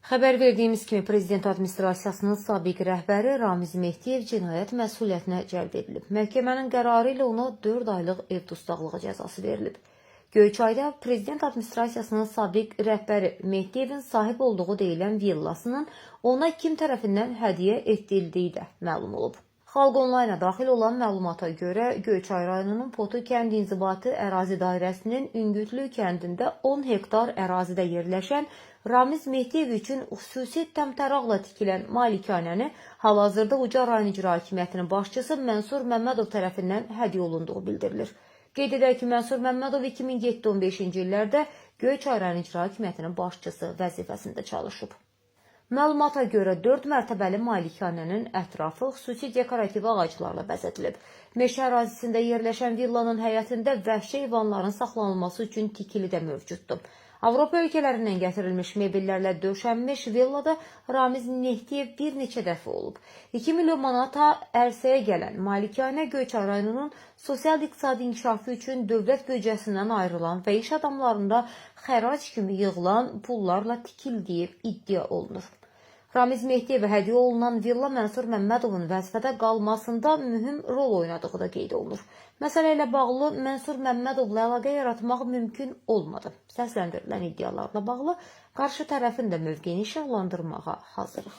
Xəbər verdiyimiz kimi Prezident Administrasiyasının sabiq rəhbəri Ramiz Mehdiyev cinayət məsuliyyətinə cəlb edilib. Məhkəmənin qərarı ilə ona 4 aylıq ev dustaqlığı cəzası verilib. Göyçayda Prezident Administrasiyasının sabiq rəhbəri Mehdiyevin sahib olduğu deyilən villasının ona kim tərəfindən hədiyyə edildiyi də məlum olub. Xalq Onlayna daxil olan məlumata görə Göyçay rayonunun Potu kənd inzibati ərazi dairəsinin Üngütlü kəndində 10 hektar ərazidə yerləşən Ramiz Mehdiyev üçün xüsusi təmtəraqla tikilən malikanəni hal-hazırda Ucar rayon İcra Hakimiyyətinin başçısı Mənsur Məmmədov tərəfindən hədiyyə olunduğu bildirilir. Qeyd edək ki, Mənsur Məmmədov 2007-15-ci illərdə Göyçay rayon İcra Hakimiyyətinin başçısı vəzifəsində çalışıb. Məlumata görə 4 mərtəbəli malikanənin ətrafı xüsusi dekorativ ağaclarla bəzədilib. Meşə ərazisində yerləşən villanın həyətində vəhşi heyvanların saxlanılması üçün tikili də mövcuddur. Avropa ölkələrindən gətirilmiş mebellərlə döşənmiş villada Ramiz Mehdiyev bir neçə dəfə olub. 2 milyon manata ərsəyə gələn malikanə Göyçay rayonunun sosial-iqtisadi inkişafı üçün dövlət büdcəsindən ayrılan və iş adamlarında xərac kimi yığılan pullarla tikildiyi iddia olunur. Ramiz Mehdiyevə hədiyyə olunan villa Mənsur Məmmədovun vəzifədə qalmasında mühüm rol oynadığı da qeyd olunur. Məsələ ilə bağlı Mənsur Məmmədovla əlaqə yaratmaq mümkün olmadı. Səsləndirilən iddialarla bağlı qarşı tərəfin də mövqeyini işıqlandırmağa hazırıq.